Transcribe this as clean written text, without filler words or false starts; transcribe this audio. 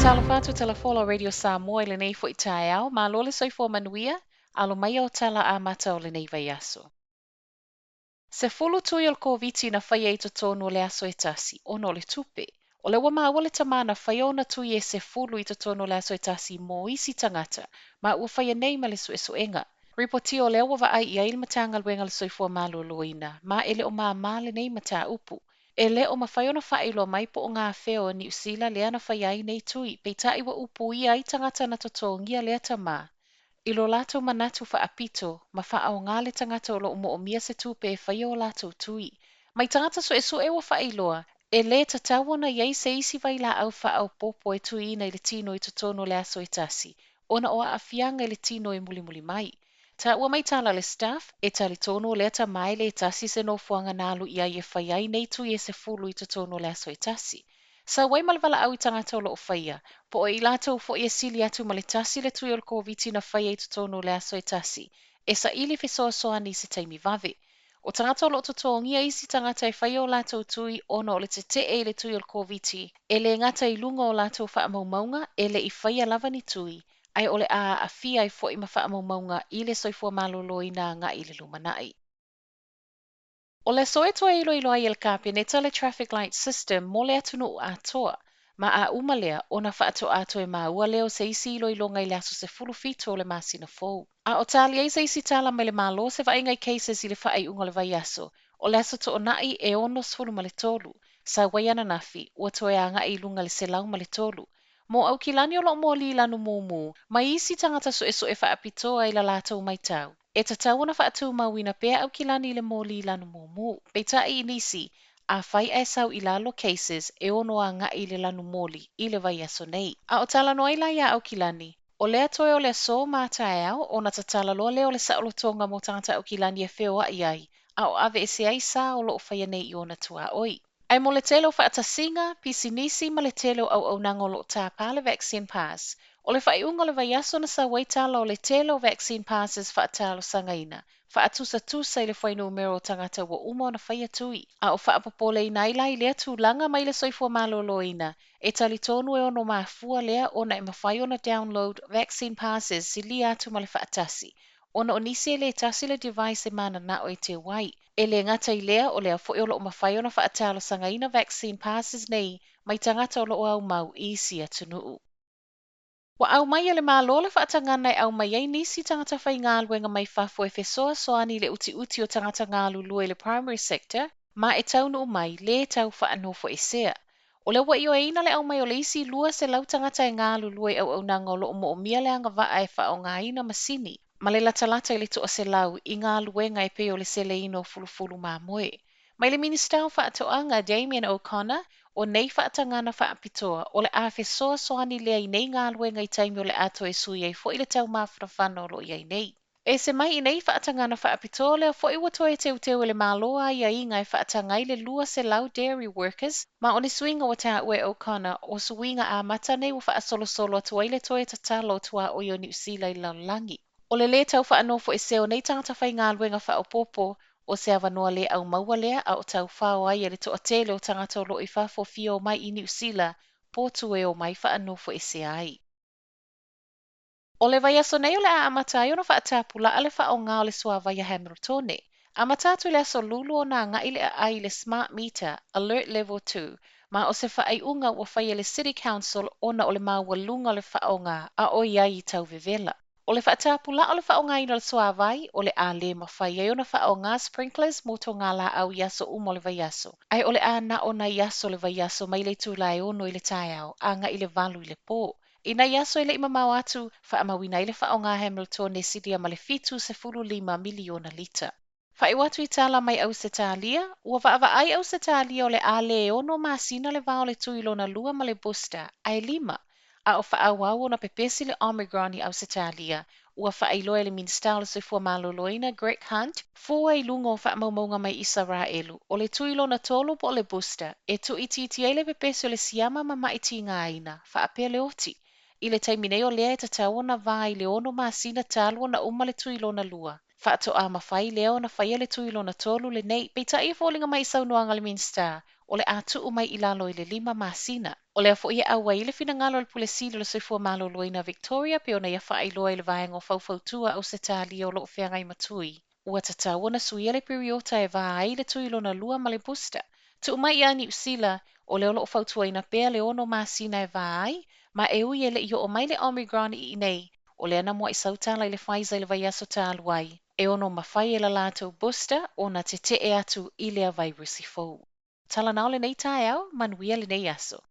Talofa atu Tala Folau Radio Samoa i lenei foi taeao, malo le soifua manuia, alo mai o tala amata o lenei vaiaso. 10 tui o le Koviti na faia i totonu o le aso e tasi, ona o le tupe. O lea ua maua le tamā na faia ona tui e 10 i totonu o le aso e tasi mo isi tagata, ma ua faia nei ma le suesuega. Ripotia o lea ua vaai i ai le Matagaluega o le Soifua Maloloina, ma e le o māmā lenei mataupu. E le o mafai ona faailoa mai po o gafea o Niu Sila lea na faia ai nei tui, peitai ua upuia ai tagata na totogia lea tamā. I lo latou manatu faapito, ma faaaoga le tagata o lo o moomia se tupe e faia o latou tui. Mai tagata suesue ua faailoa, e lē tatau ona i ai se isi vailaau faaopoopo e tuiina i le tino i totonu o le aso e tasi, ona o aafiaga i le tino e mulimuli mai. Taua mai tala a le Stuff, e talitonu o lea tamā e lē tasi se nofoaga na alu i ai e fai ai nei tui e 10 i totonu o le aso e tasi. Sau ai ma le valaau i tagata o lo o faia, po o i latou foi e sili atu ma le tasi le tui o le Koviti na faia i totonu o le aso e tasi, e saili fesoasoani i se taimi vave. O tagata o lo o totogia isi tagata e faia o latou tui ona o le tetee i le tui o le Koviti, e lē gata i luga o latou faamaumauga e le i faia lava ni tui, ae o le a aafia ai foi ma faamaumauga i le soifua maloloina agai i le lumanai. O le aso e toe iloilo ai e le Kapeneta le Traffic Light System mo le atunuu atoa, ma a uma lea, ona faatoa toe maua lea o se isi iloiloga i le aso 17 o le masina fou. A o tali ai se isi tala mai le Malo se vaaiga i cases i le faaiuga o le vaiaso, o le aso Toonai e 63, sau ai ananafi, ua toe agai i luga i le 103. Mo Aukilani o lo o moli lanu mumu, mai isi tagata suesue faapitoa i la latou maitau. E tatau ona faatumauina pea Aukilani i le moli lanu mumu. Peitai i nisi, afai ae sau i lalo cases e ono agai i le lanu moli i le vaiaso nei. A o talanoa ai la iā Aukilani, o lea toe o le aso ma taeao ona tatala loa lea o le saolotoga mo tagata Aukilani e feoai ai, a o aveese ai sa o lo o faia nei i ona tuaoi. Ae mo le tele o faatasiga, pisinisi ma le tele o auaunaga o lo o tāpā le vaccine pass. O le faaiuga o le vaiaso na sau ai tala o le tele o vaccine passes faatalosagaina, faatusatusa i le fuainumera o tagata ua uma ona faia tui. A o faapopoleina ai la i lea tulaga mai le soifua maloloina, e talitonu e ono mafua lea ona e mafai ona download vaccine passes silia atu ma le faatasi, ona o nisi e lē tasi le device e mananao e teu ai. E lē gata i lea, o lea foi o lo o mafai ona faatalosagaina vaccine passes nei mai tagata o lo o aumau i isi atunuu. Ua aumai e le Malo le faatagana e aumai ai nisi tagata faigaluega mai fafo e fesoasoani i le utiuti o tagata galulue i le primary sector, ma e taunuu mai lē tau faanofoesea. O lea ua ioeina le aumai o le isi 200 tagata e galulue i auaunaga o lo o moomia le agavaa e faaaogaina masini, ma le latalata i le 100 i galuega e pei o le seleina o fulufulu mamoe. Mai le Minisita o Faatoaga, Damien O'Connor, o nei faatagana faapitoa, o le a fesoasoani lea i nei galuega i taimi o le a toe sui ai foi le tau mafanafana o lo o i ai nei. Ese mai i nei faatagana faapitoa lea foi ua toe teuteu e le Malo aiaiga e faataga ai le 200 dairy workers, ma o ni suiga ua taua e O'Connor, o suiga amata nei ua faasolosolo atu ai le toe tatala o tuaoi o Niu Sila i le lalolagi. O le lē tau faanofoesea o nei tagata faigaluega faaopoopo, o se avanoa lē aumaua lea a o taufao ai e le toatele o tagata o lo o i fafo fia omai i Niu Sila potu e omai faanofoesea ai. O le vaiaso nei o le a amata ai ona faatapulaa le faaaoga o le suāwai a Hamiltone. Amata atu i le aso Lulu ona agai le aai i le Smart Meter, Alert Level 2, ma o se faaiuga ua fai e le City Council ona o le maualuga o le faaaoga a o i ai i tau vevela. O le faatapulaa o le faaaogaina o le suāwai, o le a lē mafai ai ona faaaoga sprinklers mo togalaau i aso uma o le vaiaso, ae o le a na o nai aso o le vaiaso mai le itula e 6 i le taeao agai i le 8 i le pō. I nai aso e le i mamao atu, faamauina ai le faaaoga Hamiltone silia ma le 75 miliona lita. Faaiu atu i tala mai Ausetalia, ua vaavaai Ausetalia o le a lē 6 masina le va o le tui lona lua ma le booster, ae 5. A o faaauau ona pepesi le Omicron i Ausetalia, ua faailoa e le Minisita o le Soifua Maloloina Greg Hunt, fua i luga o faamaumauga mai Isaraelu, o le tui lona tolu po o le booster, e tuuitiitia ai le pepesi o le siama ma ma'i tigaina, faapea le oti. I le taimi nei o lea e tatau ona va i le 6 masina talu ona uma le tui lona lua. Faatoa mafai lea ona faia le tui lona tolu lenei, peitai e foliga mai i saunoaga a le Minisita, o le a tuu mai i lalo i le 5 masina. O lea foi e auai le finagalo o le Pule Sili o le Soifua Maloloina Victoria pei ona ia faailoa i le vaega o Faufautua Ausetalia o lo o feagai ma tui. Ua tatau ona suia le piriota e va ai le tui lona lua ma le booster. Tuu mai ia Niu Sila, o lea o lo o fautuaina pea le 6 masina e va ai, ma e ui e le i oo mai le Omicron i inei, o lea na muai sau tala i le Pfizer i le vaiaso talu ai, e ono mafai e la latou booster ona tetee atu i lea vairusi fou. Talanao lenei taeao, manuia lenei aso.